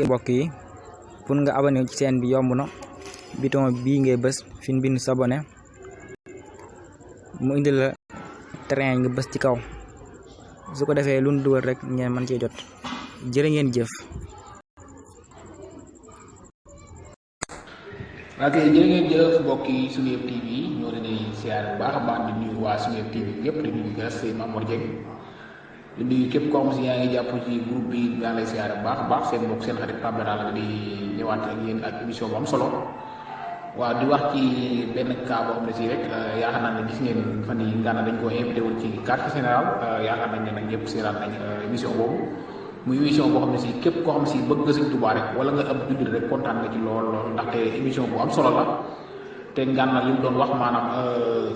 mbokk yi pour nga abonné ci chaîne bi yomb na bouton bii ngay bës fi ñu bind s'abonner mu indi la train nga bës ci kaw su ko defee lu ñu dugal rek ngeen mën cee jot jërë ngeen jëf. ok jërë ngeen jëf mbokk yi Seneweb TV ñoo leen di siyaare bu baax a baax di nuyu waa Seneweb TV yëpp di nuyu gas seen Mamour Dieng di nuyu képp koo xam si yaa ngi jàpp ci groupe bi daa lay siyaare bu baax a baax seen mbokk seen xarit Pape Dara la di ñëwaat ak yéen ak émission bu am solo waaw di wax ci benn cas boo xam ne si rek yaakaar naa ne gis ngeen fan yi Ngana dañ koo invité woon ci quartier général yaakaar nañ ne nag ñëpp seetaan nañ émission boobu muy émission boo xam ne si képp koo xam ne si bëgg nga Sëñ Tuubaa rek wala nga ab jullit rek kontaan nga ci lool lool ndaxte émission bu am solo la te Ngana li mu doon wax maanaam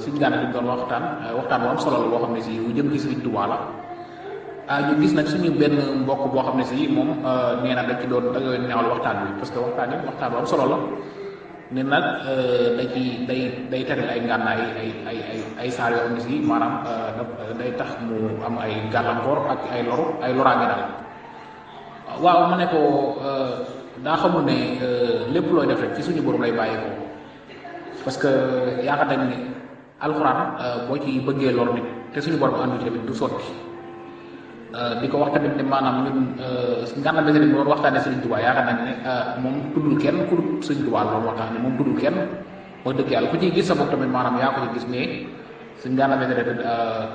Sëñ Ngana li mu doon waxtaan bu am solo la boo xam ne si bu jëm ci Sëñ Tuubaa la ñu gis nag suñu benn mbokk boo xam ne si moom nee na dañ ci doon da nga neewal waxtaan bi parce que waxtaan bu am solo la ne nag day tere ay ngànnaay ay saar yoo xam ne si maanaam day tax mu am ay gàllankoor ak ay loraange daal waaw ma ne ko daa xamul ne lépp looy def rek ci suñu borom lay bàyyi ko parce que yaakaar nañ ne alxuraan boo ci bëggee lor nit te suñu borom àndu ci tamit du sotti di ko wax tamit ne maanaam ñun Ngana Mesere doon waxtaanee Sëriñ Tuubaa yaakaar nañ ne moom tuddul kenn ku dul Sëriñ Tuubaa loolu waxtaan ne moom tuddul kenn wax dëgg yàlla ku ciy gis sa bopp tamit maanaam yaa ko ci gis mais suñ Ngana Mesere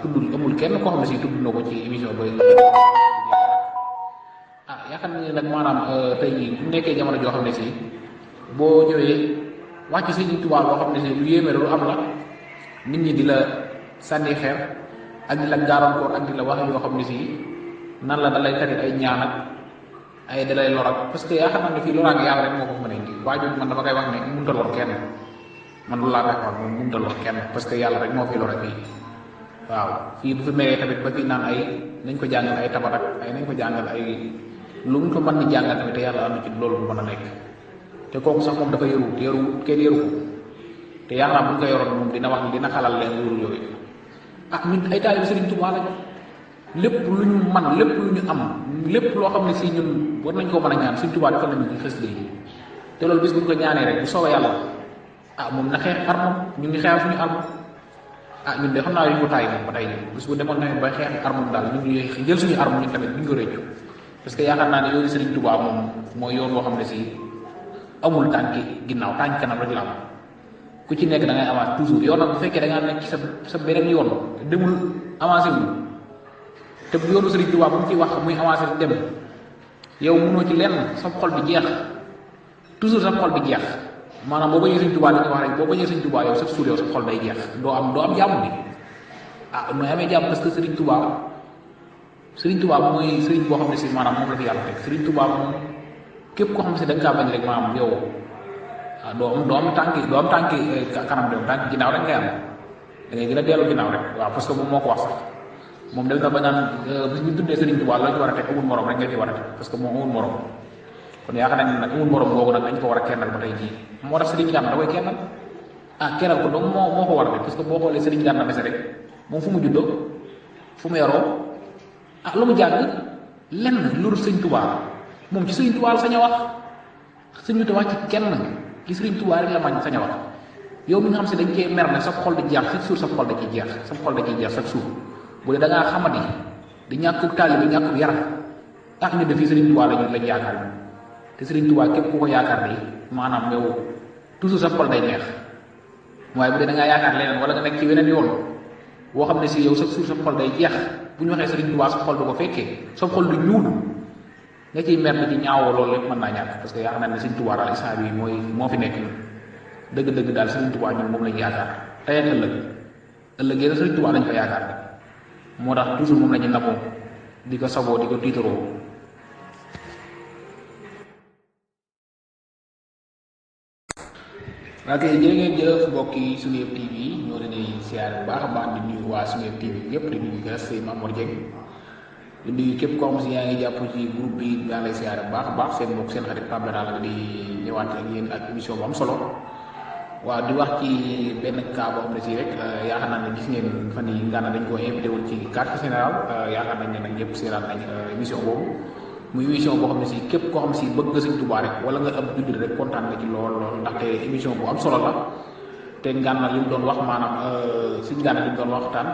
tuddul amul kenn koo xam ne si tudd na ko ci émission ba yaakaar nañ ne nag maanaam tey jii bu nekkee jamono joo xam ne si boo ñëwee wàcc Sëriñ Tuubaa loo xam ne si lu yéeme lu am la nit ñi di la sànni xeer ak di la gaarankoor ak di la wax yoo xam ne si nan la dalay tarit ay ñaan ak ay dalay lor ak parce que yaakaar naa ne fii loraange yàlla rek moo ko mën a indi waa jooju man dama koy wax ne mënut a lor kenn man loolu laa koy wax moom mënut a lor kenn parce que yàlla rek moo fi lor fii waaw fii bu fi meree tamit ba fi naan ay nañ ko jàngal ay tabat ak ay nañ ko jàngal ay lu mu ko mën ni jàngal tamit te yàlla am ci loolu bu mën a nekk te kooku sax moom dafa yaru kenn yaru ko te yaakaar naa bu ñu ko yoroon moom dina wax dina xalal leen wóorul yooyu ñun ay taalibe Sëriñ Tuubaa lañu lépp lu ñu man lépp lu ñu am lépp loo xam ne si ñun war nañ koo mën a ñaan Sëriñ Tuubaa defal nañu ci xasida yi te loolu bis bu ñu ko ñaanee rek bu soobee yàlla moom na xeex armam ñu ngi xeexal suñu arme ñun de xam naa yu ko taay moom ba tey bis bu demoon nañu bay xeex armam daal ñu ngi jël suñu arme ñun tamit bu ñu ko réccu parce que yaakaar naa ne yoonu Sëriñ Tuubaa moom mooy yoon boo xam ne si amul tànki ginnaaw tànki kanam rek la am ku ci nekk da ngay avancé toujours yow nag bu fekkee da ngaa nekk ci sa beneen yoon demul avancé wu te bu yoonu Sëriñ Tuubaa bu mu ci wax muy avancé dem yow mënoo ci lenn sa xol bi jeex toujours sa xol bi jeex maanaam boo bañee Sëriñ Tuubaa li ñuy wax rek boo bañee Sëriñ Tuubaa yow sa suur yow sa xol day jeex doo am jàmm bi nooy amee jàmm parce que Sëriñ Tuubaa mooy sëriñ boo xam ne si maanaam moom la fi yàlla teg Sëriñ Tuubaa moom képp koo xam ne si da nga kaa bañ rek maanaam yow doo am tànki kanam dem tànki ginnaaw rek ngay am da ngay gën a dellu ginnaaw rek waaw parce que moom moo ko wax sax moom dem na ba naan bis ñu tuddee Sëriñ Tuubaa la ñu war a teg amul morom rek nga ci war a teg parce que moom amul morom kon yaakaar nañ ne nag amul morom boobu nag dañ ko war a kennal ba tey jii moo tax Sëriñ Ngana da koy kennal kennal ko donc moo ko war a def parce que boo xoolee Sëriñ Ngana Mesere rek moom fu mu juddoo fu mu yaroo lu mu jàng lenn loolu Sëriñ Tuubaa moom ci Sëriñ Tuubaa la sañ a wax Sëriñ Tuubaa ci kenn ci Sëriñ Tuubaa rek la mañ sañ a wax yow mi nga xam si dañ cee mer ne sa xol di jeex chaque jour sa xol da ciy jeex chaque jour bu dee da ngaa xamadi di ñàkk taalibe bi ñàkk yar ñu def fii Sëriñ Tuubaa lañ yaakaar bi te Sëriñ Tuubaa képp ku ko yaakaar ni maanaam yow toujours sa xol day neex waaye bu dee da ngaa yaakaar leneen wala nga nekk ci weneen yoon boo xam ne si yow chaque jour sa xol day jeex bu ñu waxee Sëriñ Tuubaa sa xol du ko fekkee sa xol du ñuul nga ciy mer di ñaawoo loolu lépp mën naa ñàkk parce que yaakaar naa ne Sëriñ Tuubaa daal instant bi moo fi nekk dëgg-dëgg daal Sëriñ Tuubaa ñun moom lañu yaakaar tey ak ëllëg yéen Sëriñ Tuubaa lañ ko yaakaar rek moo tax toujours moom la ñu nappoo di ko sagoo di ko tiitaroo. ok jërë ngeen jëf mbokk yi Seneweb TV ñoo leen di siyaare bu baax a baax di nuyu waa Seneweb TV yëpp di nuyu gas seen Mamour Dieng di nuyu képp koo xam si yaa ngi jàpp ci groupe bi daa lay siyaare bu baax a baax seen mbokk seen xarit Pape Dara la di ñëwaat ak yéen ak émission bu am solo waaw di wax ci benn cas boo xam ne si rek yaakaar naa ne gis ngeen fan yi Ngana dañ koo invité woon ci quartier général yaakaar nañ ne nag ñëpp seetaan nañ émission boobu muy émission boo xam ne si képp koo xam ne si bëgg nga Sëñ Tuubaa rek wala nga am jullit rek kontaan nga ci lool ndaxte émission bu am solo la te Ngana li mu doon wax maanaam Sëñ Ngana li mu doon waxtaan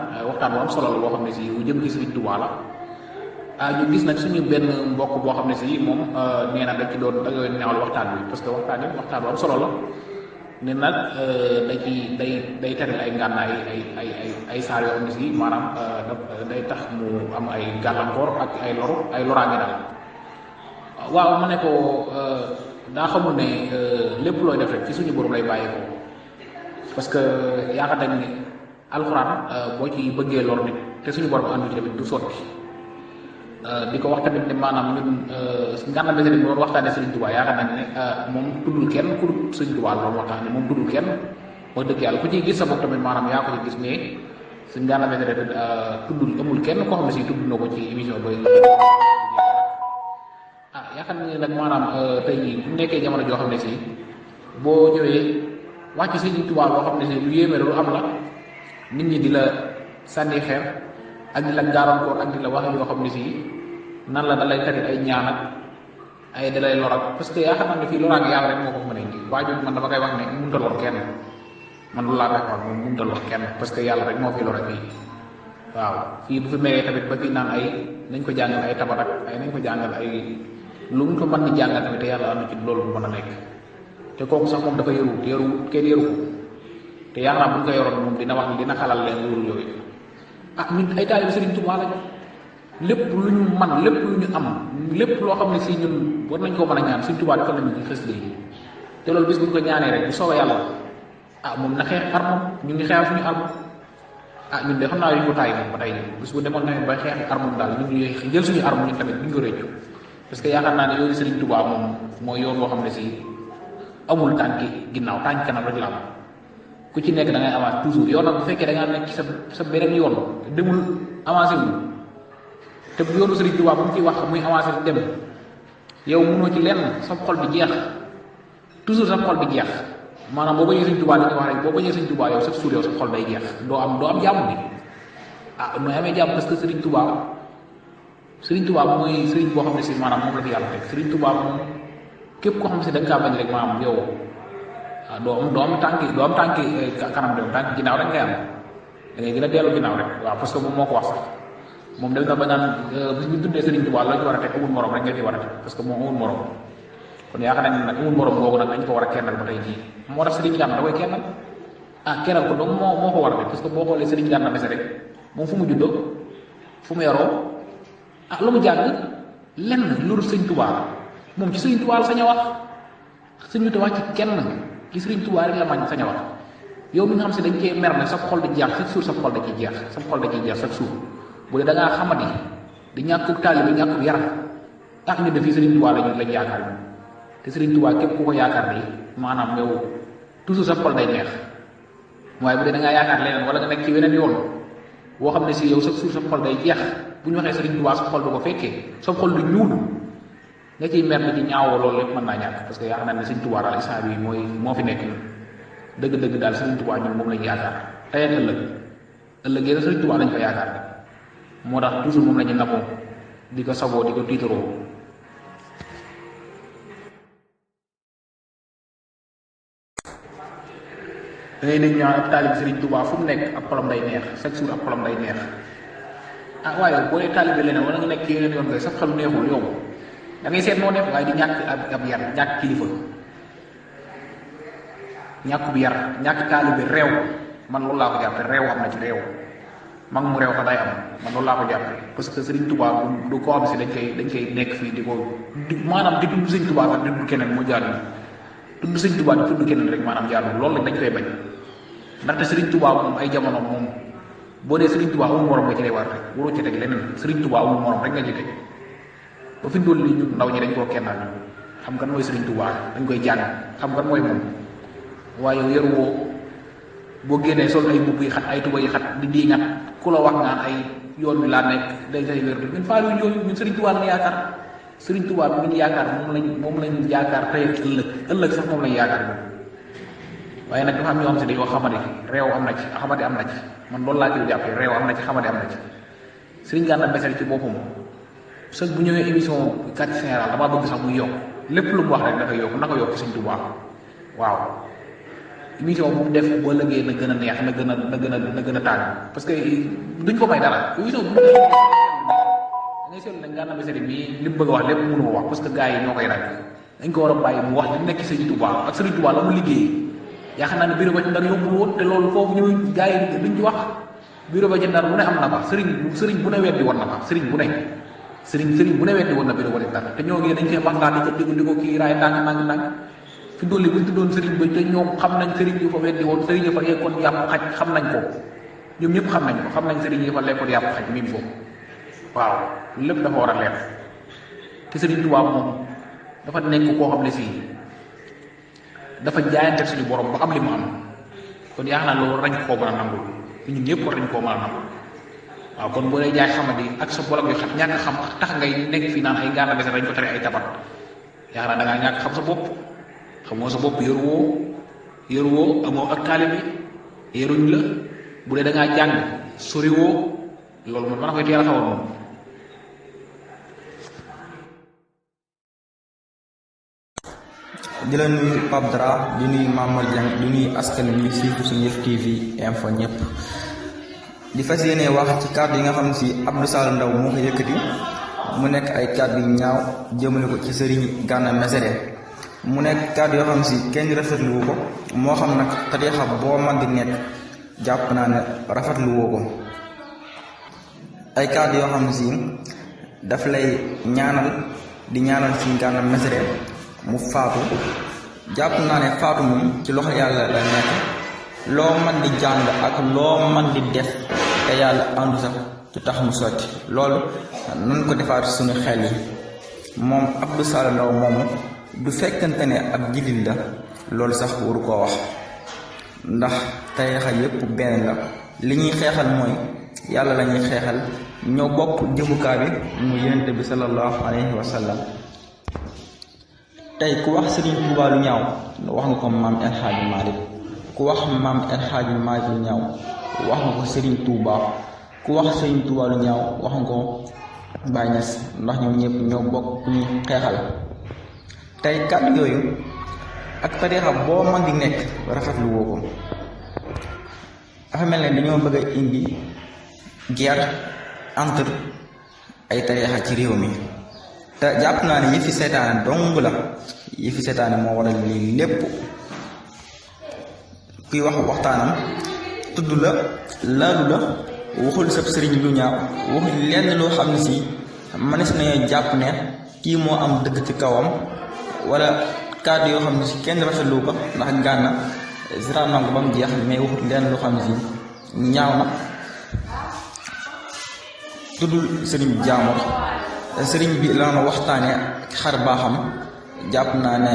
bu am solo la boo xam ne si bu jëm ci Sëñ Tuubaa la. ñu gis nag suñu benn mbokk boo xam ne si moom nee na da ci doon da nga ñaawal waxtaan bi parce que waxtaan bu am solo la ne nag day tere ay Ngana ay saar yoo xam ne si maanaam day tax mu am ay gàllankoor ak ay loraange daal. waaw ma ne ko daa xamul ne lépp looy def rek ci suñu borom lay bàyyi ko parce que yaakaar nañ ne alxuraan boo ci bëggee lor nit te suñu borom àndu ci tamit du sotti. di ko wax tamit ne maanaam ñun Ngana Messere bi doon waxtaanee Sëriñ Tuubaa yaakaar nañ ne moom tuddul kenn ku dul Sëriñ Tuubaa loolu moo tax ne moom tuddul kenn wax dëgg yàlla ku ciy gis sa bopp tamit maanaam yaa ko ci gis mais suñ Ngana Messere tuddul amul kenn koo xam ne si tudd na ko ci émission ba yaakaar nañ ne nag maanaam tey jii bu nekkee jamono joo xam ne si boo ñëwee wàcc Sëriñ Tuubaa loo xam ne si lu yéeme lu am la nit ñi di la sànni xeer ak di la gaarankoor ak di la wax yoo xam ne si nan la da lay tari ay ñaan ak ay da lay lor ak parce que yaakaar naa ne fii loraange yàlla rek moo ko mën a indi waa jooju man dama koy wax ne mënut a lor kenn man loolu laa koy wax moom mënut a lor kenn parce que yàlla rek moo fi lor fii waaw fii bu fi meree tamit ba fii naan ay nañ ko jàngal ay tabat ak ay nañ ko jàngal ay lu mu ko mën di jàngal tamit te yàlla am na ci loolu bu mën a nekk te kooku sax moom dafa yaru kenn yaru ko te yaakaar naa bu ñu ko yoroon moom dina wax ni dina xalal leen loolu yooyu ñun ay taalibe Sëriñ Tuubaa lañ lépp lu ñu man lépp lu ñu am lépp loo xam ne si ñun war nañ koo mën a ñaan Sëriñ Tuubaa defal nañu ci xasida yi te loolu bis bu ñu ko ñaanee rek bu soobee yàlla moom na xeex armam ñu ngi xeexal suñu arme ñun de xam naa yu ñu ko taay moom ba tey bis bu demoon tamit bay xeex armam daal ñu ngi jël suñu arme ñun tamit duñ ko réccu parce que yaakaar naa ne yoonu Sëriñ Tuubaa moom mooy yoon boo xam ne si amul tànki ginnaaw tànki kanam rek la am ku ci nekk da ngay avancé toujours yow nag bu fekkee da ngaa nekk ci sa beneen yoon demul avancé wu te bu yoonu Sëriñ Tuubaa bu mu ci wax muy avancé dem yow mënoo ci lenn sa xol bi jeex toujours sa xol bi jeex maanaam boo bañee Sëriñ Tuubaa li ñuy wax rek boo bañee Sëriñ Tuubaa yow sa suur yow sa xol day jeex doo am jàmm bi nooy amee jàmm parce que Sëriñ Tuubaa mooy sëriñ boo xam ne si maanaam moom la fi yàlla teg Sëriñ Tuubaa moom képp koo xam ne si da nga kaa bañ rek maanaam yow doo am tànki kanam dem tànki ginnaaw rek ngay am da ngay gën a dellu ginnaaw rek waaw parce que moom moo ko wax sax moom dem na ba naan bis bu tuddee Sëriñ Tuubaa la ñu war a teg amul morom rek nga ci war a teg parce que moom amul morom kon yaakaar nañ ne nag amul morom boobu nag dañ ko war a kennal ba tey jii moo tax Sëriñ Ngana da koy kennal kennal ko donc moo ko war a def parce que boo xoolee Sëriñ Ngana Messere rek moom fu mu juddoo fu mu yaroo lu mu jàng lenn loolu Sëriñ Tuubaa moom ci Sëriñ Tuubaa la sañ a wax Sëriñ Tuubaa ci kenn ci Sëriñ Tuubaa rek la mañ sañ a wax yow mi nga xam si dañ cee mer ne sa xol di jeex chaque jour sa xol da ciy jeex chaque jour bu dee da ngaa xamadi di ñàkkub taalibe ñàkkub yaram tax ñu def fii Sëriñ Tuubaa lañ yaakaar ñu te Sëriñ Tuubaa képp ku ko yaakaar ni maanaam yow toujours sa xol day neex waaye bu dee da ngaa yaakaar leneen wala nga nekk ci weneen yoon boo xam ne si yow chaque jour sa xol day jeex bu ñu waxee Sëriñ Tuubaa sa xol du ko fekkee sa xol du ñuul nga ciy mer di ci ñaawoo loolu lépp mën naa ñàkk parce que yaakaar naa ne Sëriñ Tuubaa daal instant bi moo fi nekk dëgg-dëgg daal Sëriñ Tuubaa ñun moom lañu yaakaar tey ak ëllëg yéen Sëriñ Tuubaa lañ ko yaakaar ne moo tax toujours moom la ñu namoo di ko saboo di ko tiitaroo da ngay dégg ñu naan ab taalib Sëriñ Tuubaa fu mu nekk ab xolam day neex chaque jour ab xolam day neex waaye boo dee taalibe leneen wala nga nekk ci yeneen yoon ngay sax xel neexul yow da ngay seet noo def waaye di ñàkk ab yar ñàkk kilifa ñàkk bu yar ñàkk taalibe réew man loolu laa ko jàppe réew am na ci réew mag mu réew fa day am man loolu laa ko jàppe parce que Sëriñ Tuubaa du ko xam si dañ koy nekk fii di ko maanaam di tudd Sëriñ Tuubaa ak di tudd keneen moo jaadu tudd Sëriñ Tuubaa di tudd keneen rek maanaam jaadu loolu dañ koy bañ ndaxte Sëriñ Tuubaa moom ay jamono moom boo dee Sëriñ Tuubaa amul morom nga ci lay war rek waroo ci teg leneen Sëriñ Tuubaa amul morom rek nga ci teg ba fi ndóol li ñun ndaw ñi dañ koo kennal xam kan mooy Sëriñ Tuubaa dañ koy jàng xam kan mooy moom waaye yow yaru woo boo génnee sol ay mbubb yi xat ay tuba yi xat di diiŋat ku la wax ngaan ay yoon bi laa nekk day say wér ñun faalu yooyu ñun Sëriñ Tuubaa lañ yaakaar Sëriñ Tuubaa bi ñu yaakaar moom lañ yaakaar tey ak ëllëg sax moom lañ yaakaar moom waaye nag dafa am ñoo xam si dañoo xamadi réew am na ci xamadi am na ci man loolu laa ci jàppee réew am na ci xamadi am na ci Sëriñ Ngana Messere ci boppam sëñ bu ñëwee émission quartier général damaa bëgg sax muy yokk lépp lu mu wax rek dafa yokk na ko yokk sëñ Tuubaa waaw émission bu mu def boo lëggee na gën a neex na gën a tàng parce que duñ ko may dara émission bu ngay seetlu nag Gana Messere mii li mu bëgg a wax lépp mënu ko wax parce que gars yi ñoo koy rek dañ ko war a bàyyi mu wax li nekk sëñ Tuubaa ak sëñ Tuubaa la mu liggéey yaakaar naa ne bureau ba ci Ndar yóbbul woon te loolu foofu ñëw gars yi duñ ci wax bureau ba ci Ndar bu ne am na fa sëriñ bu ne weddi woon na fa sëriñ bu ne weddi woon na bureau ba ci Ndar te ñoo ngi dañ cee waxtaan di ko kii raay ndànk fi dolli buñ tuddoon sëriñ ba te ñoom xam nañ sëriñ yu fa weddi woon sëriñ yu fa yekkoon yàpp xaj xam nañ ko ñoom ñëpp xam nañ sëriñ yi fa lekkoon yàpp xaj miin ko waaw lépp dafa war a leer te sëriñ Tuubaa moom dafa nekk koo xam ne si dafa jaayante suñu borom ba am li mu am kon yaakaar naa loolu rañ koo mën a nangul ñun ñëpp war nañ koo mën a nangul waaw kon boo lay jaay xamadi ak sa bolog yu xam ñàkk xam tax ngay nekk fii naan ay Gana Messere dañ ko tere ay tabat yaakaar naa da ngaa ñàkk xam sa bopp xamoo sa bopp yëruwoo amoo ak taalibe bi yëruñ la bu dee da ngaa jàng soriwoo loolu man mën a koy teel a xawoon moom di la nuyu Pape Dara di nuyu Mamar Dieng di nuyu askan wi surtout suñu Yëf TV info ñëpp di fas yéene wax ci kàddu yi nga xam ne si Abdou Sall Ndaw moo ko yëkkati mu nekk ay kàddu yu ñaaw jëmale ko ci sëriñ Gana Messere mu nekk kàddu yoo xam si kenn rafetluwu ko moo xam nag tariixa boo man di nekk jàpp naa ne rafetluwoo ko ay kàddu yoo xam si daf lay ñaanal di ñaanal si Gana Messere mu faatu jàpp naa ne faatu moom ci loxo yàlla la nekk loo man di jàng ak loo man di def te yàlla àndu sax ci tax mu sotti loolu nan ko defaat suñu xel yi moom Abdou Sall Ndaw moomu du fekkante ne ab jullit la loolu sax waru koo wax ndax tariixa yépp benn la li ñuy xeexal mooy yàlla la ñuy xeexal ñoo bokk jëmukaay bi mu yonent bi sallallahu alayhi wa sallam tey ku wax Sëriñ Tuubaa lu ñaaw wax nga ko maam El Hadji Malick ku wax maam El Hadji Malick lu ñaaw wax nga ko Sëriñ Tuubaa ku wax Sëriñ Tuubaa lu ñaaw wax nga ko Baay Ñas ndax ñoom ñëpp ñoo bokk ku ñuy xeexal tey kàddu yooyu ak tariixa boo man di nekk rafetlu woo ko dafa mel ne dañoo bëgg a indi guerre entre ay tariixa ci réew mi te jàpp naa ne yëfi seytaane dong la yëfi seytaane moo waral lii lépp kuy wax waxtaanam tudd la laalu la waxul sab sëriñ lu ñaaw waxul lenn loo xam ne si mënees nañoo jàpp ne kii moo am dëgg ci kawam wala kàddu yoo xam ne si kenn rafetlu ko ndax Gana siraan na ko ba mu jeex mais waxut lenn loo xam ne si ñaaw na tuddul sëriñ jaamur sëriñ bi la ma waxtaane xar baaxam jàpp naa ne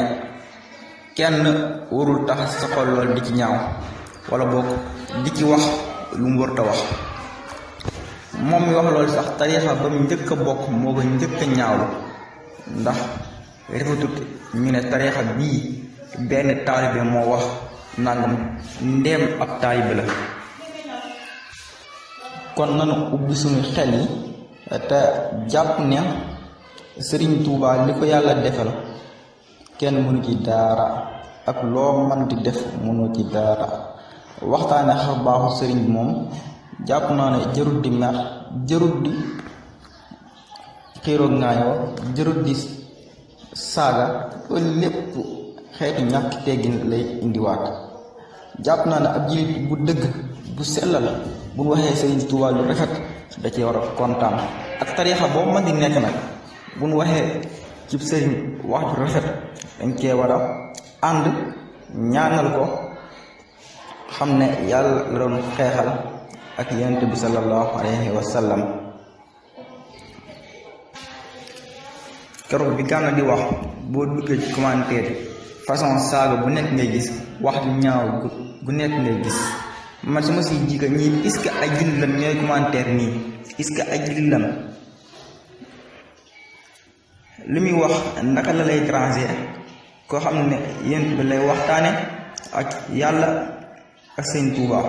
kenn warul tax sa xol lool di ci ñaaw wala boog di ci wax lu mu warta wax moom mi wax loolu sax tariixa ba mu njëkk a bokk moo ko njëkk a ñaawlu ndax rafetut ñu ne tariixa bii benn taalibe moo wax nangam ndéem ab taalibe la kon nanu ubbi suñu xel yi te jàpp ne Sëriñ Tuubaa li ko yàlla defal kenn mënu ci dara ak loo man di def mënu ci dara waxtaane xar baaxu sëriñ bi moom jàpp naa ne jarut di mer jarut di xiiroo ngaayoo jarut di saaga loolu lépp xeetu ñàkk teggin lay indiwaat jàpp naa ne ab jilit bu dëgg bu sell la bu ñu waxee Sëriñ Tuubaa lu rafet da cee war a kontaan ak tariixa boo mën di nekk nag bu ñu waxee ci sëriñ wax ju rafet dañ cee war a ànd ñaanal ko xam ne yàlla la doon xeexal ak yonent bi sallallahu alayhi wa sallam keroog bi Gana di wax boo duggee ci commentaire façon saaga bu nekk ngay gis wax lu ñaaw gu nekk ngay gis man su ma siy jiika ñii est-ce que ay jullit lan ñooy commentaire nii est-ce que ay jullit lan li muy wax naka la lay déranger koo xam ne yéen bi lay waxtaane ak yàlla ak Sëñ Tuubaa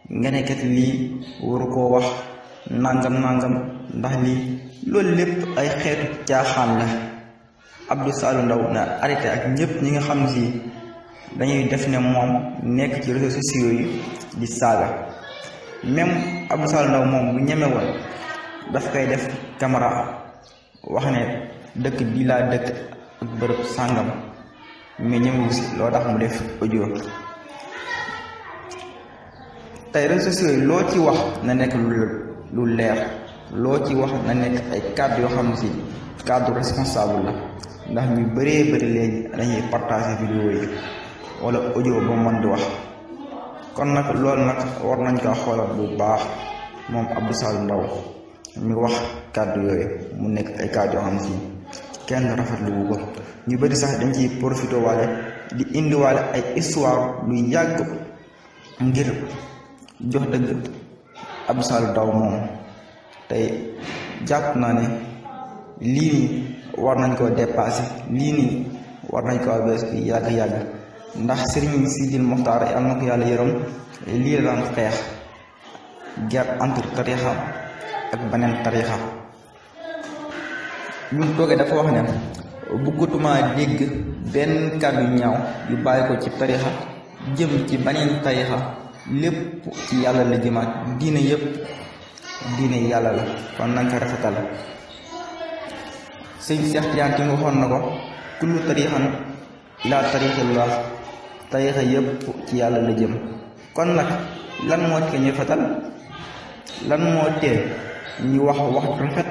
nga nekkat lii waru koo wax nangam ndax lii loolu lépp ay xeetu caaxaan la. Abdou Saliou Ndao na arrêté ak ñëpp ñi nga xam si dañuy def ne moom nekk ci réseaux sociaux yi di saaga. même Abdou Saliou Ndao moom bu ñeme woon daf koy def caméra wax ne dëkk bii laa dëkk ak bërëb sàngam, mais ñemewu si loo tax mu def audio. tey réseaux sociaux yi loo ci wax na nekk lu leer, loo ci wax na nekk ay cadre yoo xam ne si cadre responsable la, ndax ñu bëree bëri léegi dañuy partager vidéo yi wala audio ba mën di wax. kon nag loolu nag war nañ ko xoolal bu baax moom Abdou Saliou Ndao mi wax kàddu yooyu mu nekk ay kàddu yoo xam ne si kenn rafetlu wu ko. ñu bëri sax dañ ciy profité waale di indiwaale ay histoire lu yàgg ngir jox dëgg Abdou Saliou Ndao moom. tey jàpp naa ne lii nii war nañ koo dépassé, lii nii war nañ koo bees bi yàgg-yàgg, ndax Sëriñ Sidil Moxtaar yàlla na ko yàlla yërëm lii la daan xeex, guerre entre tarixa ak beneen tarixa. ñu toogee dafa wax ne bëggatuma dégg benn kàddu ñaaw yu bàyyi ko ci tarixa jëm ci beneen tarixa, lépp ci yàlla la jëmaat, diine yépp diine yàlla la, kon nañ ko rafetal. sëñ Seex Tijaan ki nga waxoon na ko kullu tarixan ilaa tarixillah, tarixa yépp ci yàlla la jëm. kon nag lan moo tee ñu rafetal, lan moo tee ñu wax wax rafet.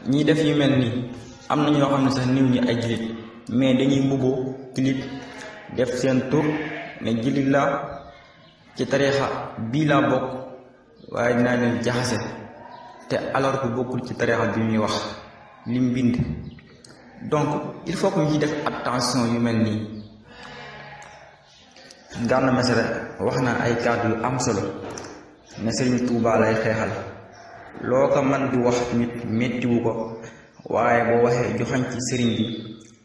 ñi def yu mel nii am na ñoo xam ne sax niw ñi ay jullit, mais dañuy mbubboo jullit def seen tur ne jullit la ci tarixa bii laa bokk, waaye dinaa leen jaxase, te alors que bokkul ci tarixa bi ñuy wax lim bind. donc il faut que ñu def attention yu mel nii. Gana Messere wax na ay kàddu yu am solo ne Sëriñ Tuubaa lay xeexal, loo ko man di wax nit mettiwu ko, waaye boo waxee joxañ ci sëriñ bi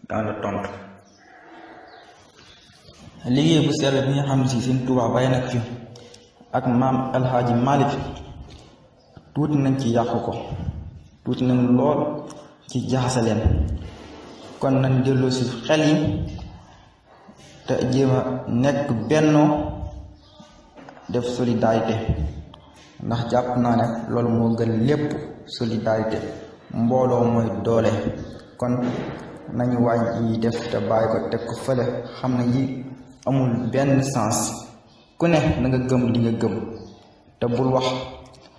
daan la tontu. liggéey bu sell bi nga xam ne si Sëriñ Tuubaa bàyyi nag fi ak maam Alxaaji Malik tuuti nañ ci yàqu ko, tuuti nañ lool ci jaxase leen. kon nañ delloo si xel yi te jéem a nekk bennoo def solidarité, ndax jàpp naa ne loolu moo gën lépp. solidarité mbooloo mooy doole. kon nañu wàññi yi def te bàyyi ko teg ko fële, xam ne yi amul benn sens. ku ne na nga gëm li nga gëm, te bul wax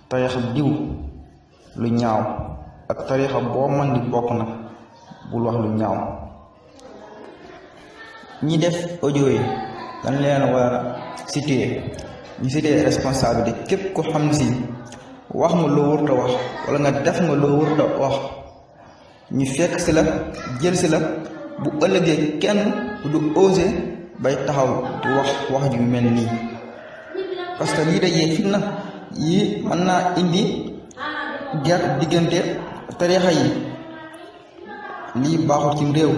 tarixa diw lu ñaaw, ak tarixa boo mën di bokk nag bul wax lu ñaaw. ñi def audio yi dañ leen war a situer, ñu situer responsabilité. képp ko xam ne si wax nga loo wërta wax wala nga def nga loo wërta wax, ñu fekk si la jël si la, bu ëllëgee kenn du osé bay taxaw di wax ju mel nii. parce que lii dajee fitna yii mën naa indi guerre diggante tarixa yi. lii baaxul ci réew.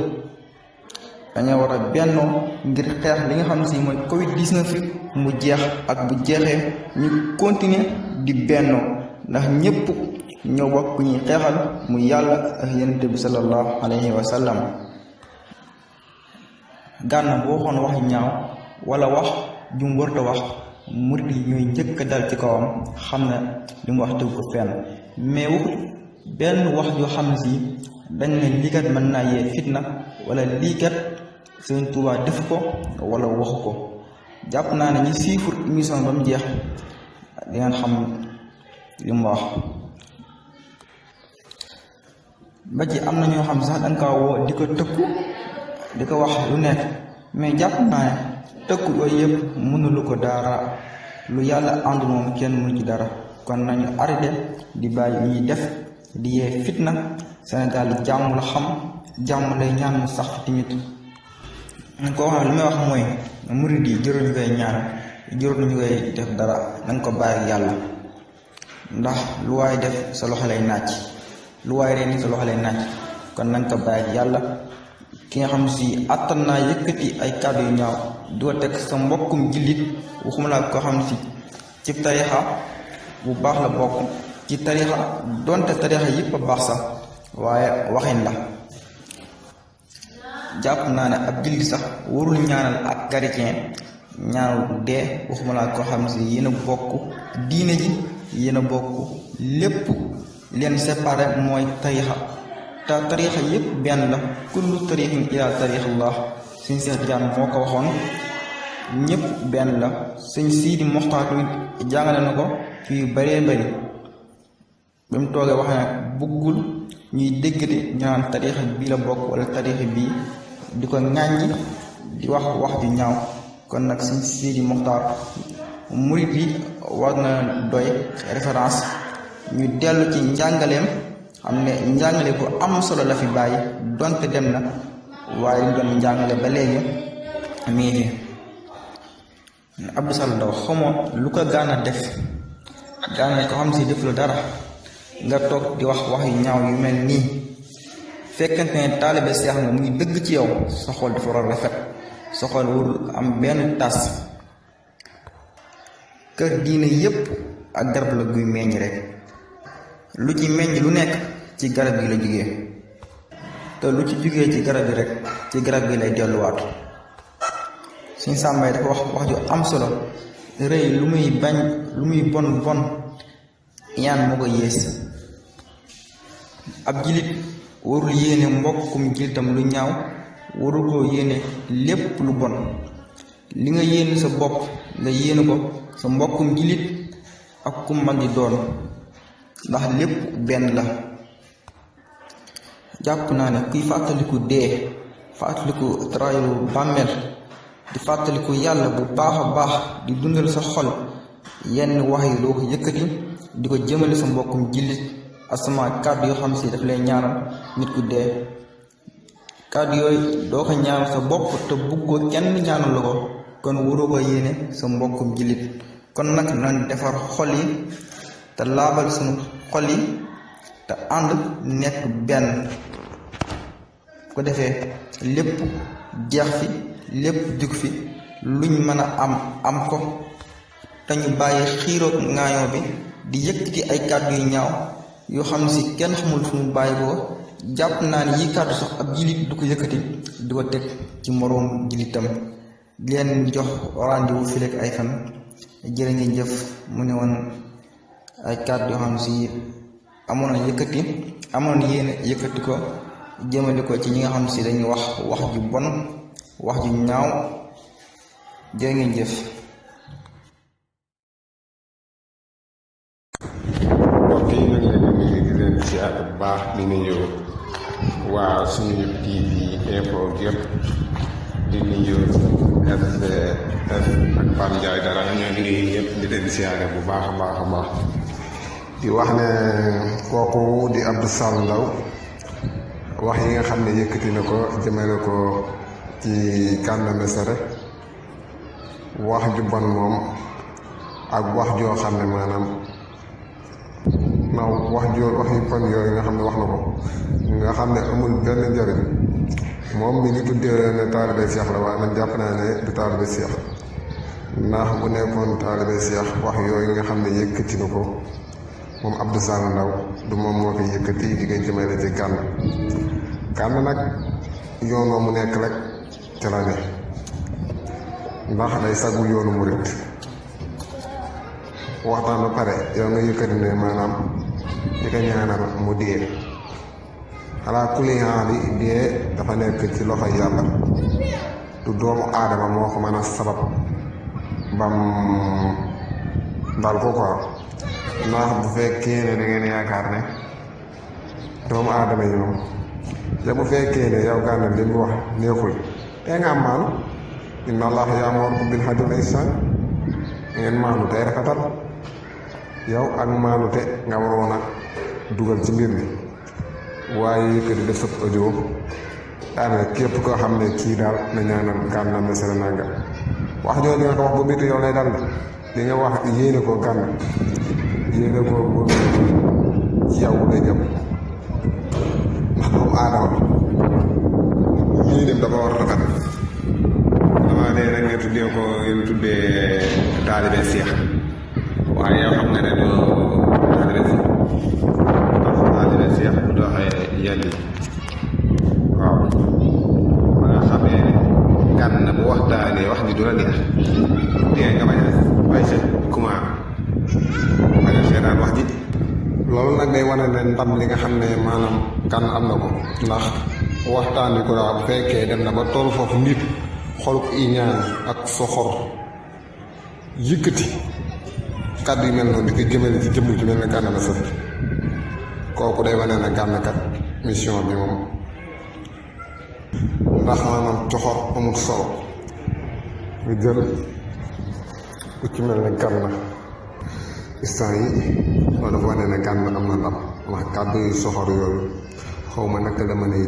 dañoo war a bennoo ngir xeex li nga xam ne si mooy Covid-19 mu jeex, ak bu jeexee ñu continuer di bennoo, ndax ñépp ñoo bokk ku ñuy xeexal mu yàlla ak yonent bi sallallahu alayhi wa sallam. Gana boo waxoon wax ñaaw wala wax jum warta wax, murid yi ñooy njëkk a dal ci kawam, xam ne li mu wax tëgg ko fenn. mais waxut benn wax yoo xam ne si dañ ne lii kat mën naa yee fitna, wala lii kat Sëriñ Tuubaa def ko wala waxu ko. jàpp naa ne ñi siifur émission ba mu jeex di ngeen xam li mu wax. ba ci am na ñoo xam sax danga kaa woo di ko tëkku, di ko wax lu nekk, mais jàpp naa ne tëkku yooyu yëpp mënulu ko dara. lu yàlla ànd moom kenn mënu ci dara. kon nañu arrêté di bàyyi ñuy def di yee fitna. Sénégal jàmm la xam, jàmm lay ñaan mu sax fi tamit. ko wax li may wax mooy murid yi jëruñu koy ñaan, jëruñu koy def dara, nañ ko bàyyi ak yàlla. ndax lu waay def sa loxo lay nàcc, lu waay reen sa loxo lay nàcc. kon nañ ko bàyyi ak yàlla. ki nga xam si attan naa yëkkati ay kàddu yu ñaaw doo teg sa mbokkum jullit, waxuma laa ko xam si ci tarixa bu baax la bokk, ci tarixa donte tarixa yëpp a baax sax waaye waxin la. jàpp naa ne ab jullit sax warul ñaanal ak chrétien ñaanal dee, waxuma laa ko xam si yéen a bokk diine ji, yéen a bokk lépp, leen séparé mooy tarixa te tarixa yëpp benn la. kullu tarixin ila tarixillah, sëñ Seex Tijaan moo ko waxoon, ñëpp benn la. sëñ Siidi Moxtaar tamit jàngale na ko fi yu baree bari ba mu toogee wax ne bëggul ñuy déggati ñu naan tarixa bii la bokk wala tarixa bii di ko ŋàññi di wax wax ju ñaaw. kon nag sëñ Siidi Moxtaar murit yi war na doy référence, ñu dellu ci njàngaleem, xam ne njàngale bu am solo la fi bàyyi donte dem na, waaye ñu doon njàngale ba léegi mi ngi fi. Abdou Sall Ndaw xamoo lu ko gaana def, gaana ko xam si def lu dara nga toog di wax wax yu ñaaw yu mel nii. fekkante ne taalibe seex nga muy dëgg ci yow, sa xol dafa war a rafet, sa xol warul am benn tas. kër diine yépp ak garab la guy meññ rek, lu ci meññ lu nekk ci garab gi la jógee, te lu ci jógee ci garab gi rek ci garab gi lay delluwaat. suñ sàmbay dafa wax ju am solo, rëy lu muy bañ lu muy bon bon ñaan moo ko yées. ab jilit warul yéene mbokkum jilitam lu ñaaw, warul koo yéene lépp lu bon. li nga yéene sa bopp nga yéene ko sa mbokkum jilit ak ku mag di doon, ndax lépp benn la. jàpp naa ne kuy fàttaliku dee, fàttaliku trayu bàmmeel, di fàttaliku yàlla bu baax a baax, di dundal sa xol yenn wax yi doo ko yëkkati di ko jëmale sa mbokkum jilit, asama kàddu yoo xam si daf lay ñaanal nit ku dee. kàddu yooyu doo ko ñaanal sa bopp te buggoo kenn ñaanal la ko, kon waroo ko yéene sa mbokkum jilit. kon nag nañ defar xol yi te laabal sunu xol yi te ànd nekk benn, ko defee lépp jeex fi, lépp jug fi, luñ mën a am ko, te ñu bàyyi xiiroog ŋaayoo bi di yëkkati ay kàddu yu ñaaw yoo xam ne si kenn xamul fu mu bàyyi ko. jàpp naa ne yi kàddu sax ab jilit du ko yëkkati di ko teg ci moroom jilitam. leen jox rendez-vous fi lekk ay fan. jërë ngeen jëf. mu ne woon ay kàddu yoo xam ne si amoon na yëkkati, amoon na yéene yëkkati ko jëmale ko ci ñi nga xam ne si dañuy wax ju bon, wax ju ñaaw. jërë ngeen jëf. mbokk yi ñu ngi leen di nuyu di leen siyaar bu baax di nuyu waa Suñu TV info yëpp, di nuyu SDF ak Pape Ndiaye dara ñoo ngi nuyu ñëpp di leen siyaare bu baax a baax a baax. di wax ne kooku di Abdou Sall Ndaw wax yi nga xam ne yëkkati na ko jëmale ko ci Gana Messere, wax ju bon moom ak wax joo xam ne maanaam wax yu bon yooyu nga xam ne wax na ko nga xam ne amul benn njëriñ. moom mi ngi tuddee ne taalibe Seex la, waaye man jàpp naa ne du taalibe Seex, ndax bu nekkoon taalibe Seex wax yooyu nga xam ne yëkkati na ko moom Abdou Sall Ndaw du moom moo koy yëkkati di koy jëmale ci Gana nag yoon wa mu nekk rek ca la ne, ndax day sagul yoonu murit. waxtaan ba pare yow nga yëkkati ne maanaam di ko ñaanal mu dee. xalaa kulli haali dee dafa nekk ci loxo yàlla, du doomu aadama moo ko mën a sabab bam dal ko quoi. ndax bu fekkee ne da ngeen yaakaar ne doomu aadama yi moom te bu fekkee ne yow Gana li mu wax neexul te nga am maanu, inna allaha ya'muru bil adli wal ihsan, ngeen maanu tey rafetal. yow ak maanu te nga waroon a dugal ci mbir mi, waaye yëkkati def sa audio daanaka képp koo xam ne kii daal na ñaanal Gana Messere nanga wax jooju nga ko wax bu bitu yow lay dal. li nga wax yéene ko Gana, yéene ko ci yow lay jëm, ndax doomu aadama yéeneem dafa war a rafet. dama ne rek nga tuddee ko yow tuddee taalibe Seex, waaye yow xam nga ne doo taalibe Seex. seex bu doxee yenn yi waaw ba nga xamee Gana bu waxtaanee wax ji du la neex dee nga bañ a bàyyi sa kumaar bañ a seetaan wax ji. loolu nag day wane ne ndam li nga xam ne maanaam Gana am na ko ndax waxtaan wi ko daal bu fekkee dem na ba tool foofu nit xoluk iñaan ak soxor yëkkati kàddu yu mel noonu di ko jëmale ci jëmm ci mel ne Gana Messere kooku day wane ne Gana kat mission bi moom ndax maanaam coxor amul solo nga jël ku ci mel ne Gana instant yi loolu dafa wane ne Gana am na ndam ndax kàddu yu soxor yooyu xaw ma naka la mën a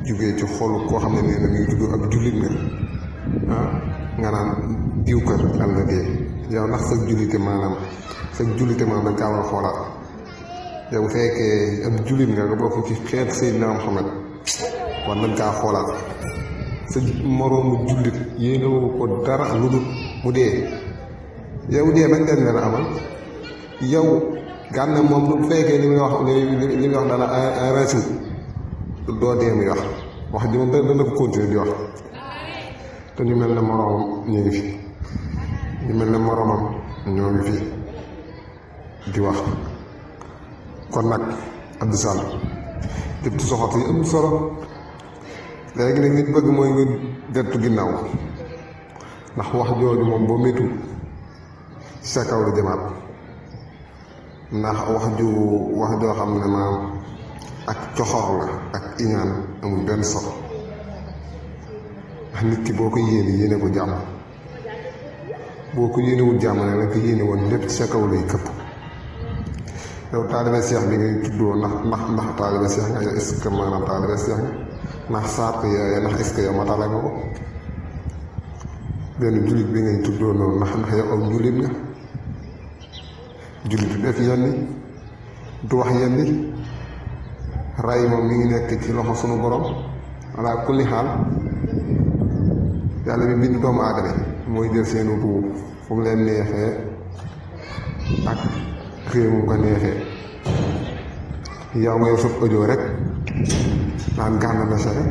jugee ci xolu koo xam ne nee na mi ngi tudd ak jullit nga nga naan diw kër àll dee yow ndax sa jullite maanaam dañ kaa war a xoolaat yow bu fekkee ab jullit nga bokk ci xeet Seydina Muhammad war nañ kaa xoolaat sa moroomu jullit yéenewu ko dara lu dul mu dee yow dee bañ den la amal yow Gana moom lu fekkee li muy wax dana rasul doo dee muy wax ji moom dana ko continuer di wax te ñu mel ne moroomam ñu ngi fi ñu mel ne moroomam ñoo ngi fi di wax kon nag Abdou Sall jëpp soxot yi am solo léegi nag nit bëgg mooy nga dettu ginnaaw ndax wax jooju moom boo méttu ci sa kaw la jëmaat ndax wax joo xam ne maam ak coxor la ak iñaan amul benn solo ndax nit ki boo ko yéene ko jàmm boo ko yéenewul jàmm ne la ko yéene woon lépp ci sa kaw lay këpp yow taalibe seex bi ngay tuddoo ndax taalibe seex nga yow est-ce que maanaam taalibe seex nga ndax sart yooyu ndax est-ce que yow matale nga ko benn jullit bi ngay tuddoo noonu ndax yow aw jullit nga jullit du def yenni du wax yenni ray moom mi ngi nekk ci loxo sunu borom ala kulli xaal yàlla bi bind doomu aadama mooy jël seenu ruu fu mu leen neexee ak réew mu ko neexee yow nga yow sab audio rek naan Gana Messere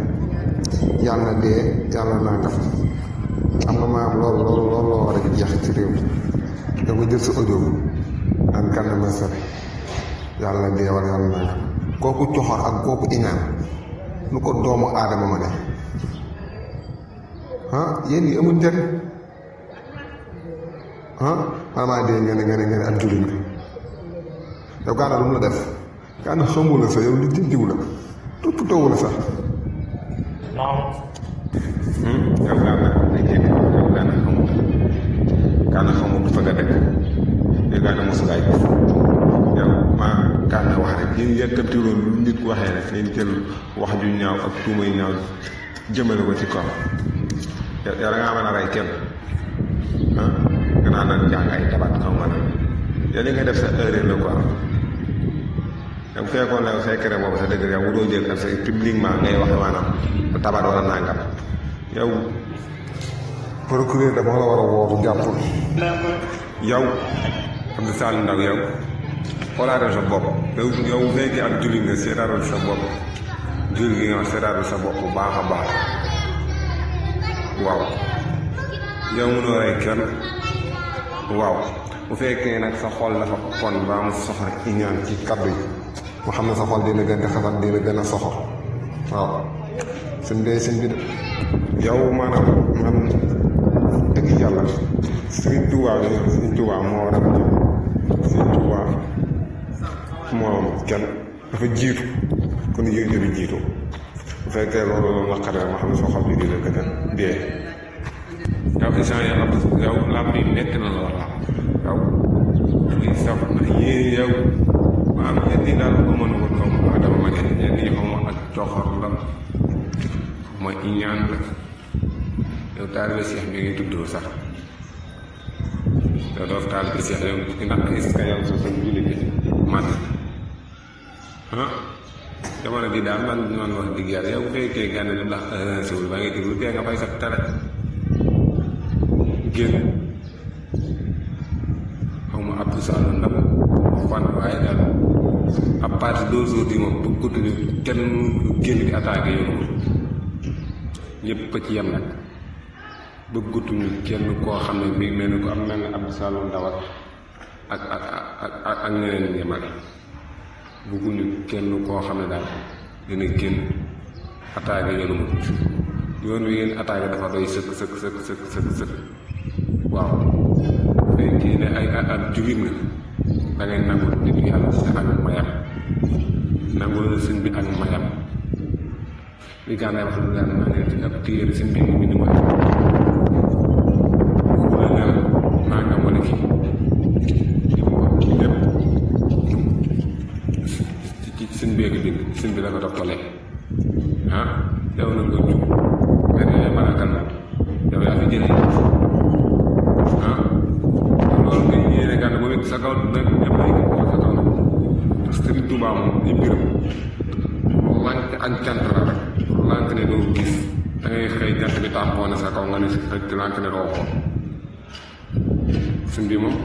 yàlla dee yàlla nangam am nga maam loolu loo war a jeex ci réew mi yow nga jël sa audio naan Gana Messere yàlla dee wala yàlla nangam kooku coxor ak kooku iñaan lu ko doomu aadama ma ne yéen yi amul njëriñ vraiment dee ngeen ak jullit nga yow Gana lu mu la def Gana xamu la sax yow li jëndiwu la toppatoowu la sax yow Gana xamul fa nga dëkk yow Gana mosu laay yow Gana wax rek yéen yàkkamtiwuloon lu nit waxee rek ngeen jël wax ju ñaaw ak tuumay ñaaw jëmale ko ci kaw yow da ngaa mën a rey kenn nga naan nag jàng ay tabaat xaw ma nag yow li nga def sa erreur la quoi yow bu fekkoon la secret boobu sa dëgg yow bu doo jël ak sa publiquement ngay wax maanaam tabaat wala nangam yow procureur dafa la war a wooru jàppul yow Abdou Sall Ndaw yow xoolaatal sa bopp yow bu fekkee ak jullit nga seetaatal sa bopp jullit gi nga wax seetaatal sa bopp bu baax a baax waaw yow mënoo rey kenn waaw bu fekkee nag sa xol dafa kon ba mu soxor iñaan ci kaddu yi mu xam ne sa xol dina gën a xasan dina gën a soxor waaw suñ bi yow maanaam man dëgg yàlla Sëriñ Tuubaa moo war a Sëriñ Tuubaa moo kenn dafa jiitu kon yéen bi jiitu bu fekkee loolu naqare ma xam ne soo xam ne dina gën a dee yow instant yow làmb yi nekk na la wala yow lii saf na yéen yow maanaam ñenn ñi daal ko mën a wut kaw ma dama ma ñenn ñi xaw ma ak coxor la mooy iñaan la yow taalibe Seex bi ngay tuddoo sax yow doo taalibe Seex yow ndax est-ce que yow soo sa jullit bi man jamono bi daal man wax dëgg yàlla yow bu fekkee Gana li mu la arrangé wul ba ngay déglu tee nga fay sa tere génn xaw ma Abdou Sall Ndaw fan waaye daal à partir d'aujourd'hui moom bëggatuñu kenn génn di attaqué yoonu ñëpp a ci yem nag bëggatuñu kenn koo xam ne bii mel ni ko am mel ne Abdou Saloum Ndaw ak ñeneen ñi mag bëgguñu kenn koo xam ne daal dina génn attaqué yoonu yoon wi ngeen attaqué dafa doy sëkk waaw kii ne ay jullit nga da ngay nangul nit yàlla te ak mayam nangul la sëñ bi ak mayam li gànnaay wax lu daan maa ngi ci ab téere sëñ bi mi ni mooy wala ne maa nga mën a kii lépp ci sëñ bi ak bind sëñ bi la ko toftalee yow na nga jub nga ne ay malakal moom yow yaa fi jëlee loolu nga yéene gànn moom it sa kaw nag ñëpp ay gën sa kaw nag Sëriñ Tuubaa moom ay mbiram lànk ak jant la rek lànk ne doo gis da ngay xëy jant bi tàmpoone sa kaw nga ne si rek lànk ne doo xool suñ bi moom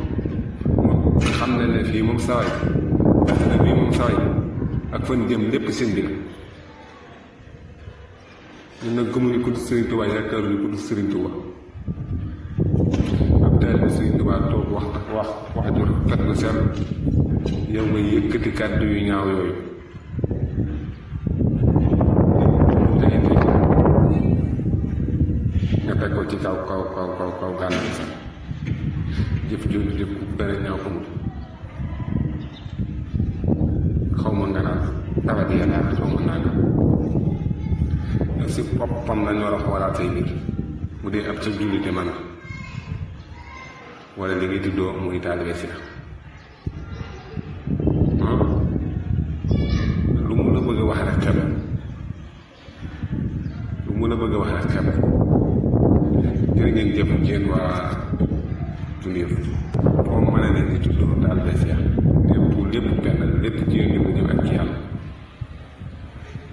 xam ne ne fii moom saway jant ne bii moom saway ak fan jëm lépp seen bi la ñun nag gëmuñu ku dul Sëriñ Tuubaa yaakaaruñu ku dul Sëriñ Tuubaa ab taalibe Sëriñ Tuubaa toog wax ju rafet lu sell yow nga yëkkati kàddu yu ñaaw yooyu nga teg ko ci kaw gànnaay sax jëf jooju jëf ku benn ñaaw amul xaw ma nga naan tawa di yàlla xaw ma naa nga si boppam lañ war a xoolaat say mbir bu dee ab sa jullite man wala li ngay tuddoo muy taalibe si lu mu la bëgg a wax rek xeb jërë ngeen jëf yéen waa Tundir foo mën a leen di tuddoo taalibe si lépp benn lépp ci yéen di ñëw ak ci yàlla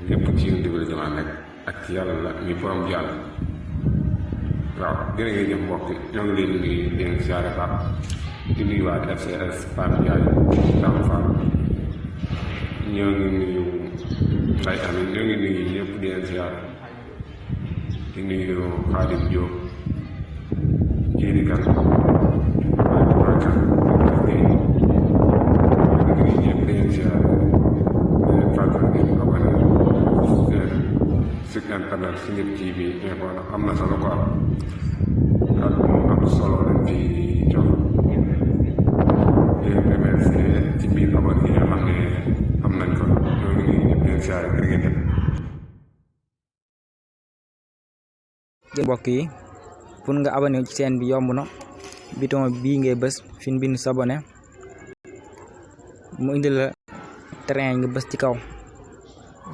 lépp ci yéen di jëm ak ci yàlla la mi borom yàlla waaw jërë ngeen jëf mbokk ñoo ngi leen di leen siyaare baax di nuyu waa FCS Pape Ndiaye Dame Fall ñoo ngi nuyu Mbaye Amin ñoo ngi nuyu ñëpp di leen siyaare di nuyu Khadim Diop Jéeri Kan ñëpp di leen siyaare di leen fàttali di leen abonné site internet Sunit TV am na solo quoi ak am solo lañ ci jox di remercier ci biir abonné yi nga xam ne am nañ ko ñoo ngi ñëpp leen siyaare ngir ngeen def mbokk yi pour nga abonné ci chaîne bi yomb na bouton bii ngay bës fi ñu bind s'abonné mu indi la train nga bës ci kaw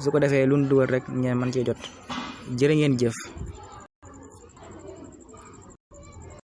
su ko defee lu ñu dugal rek ngeen mën cee jot jërë ngeen jëf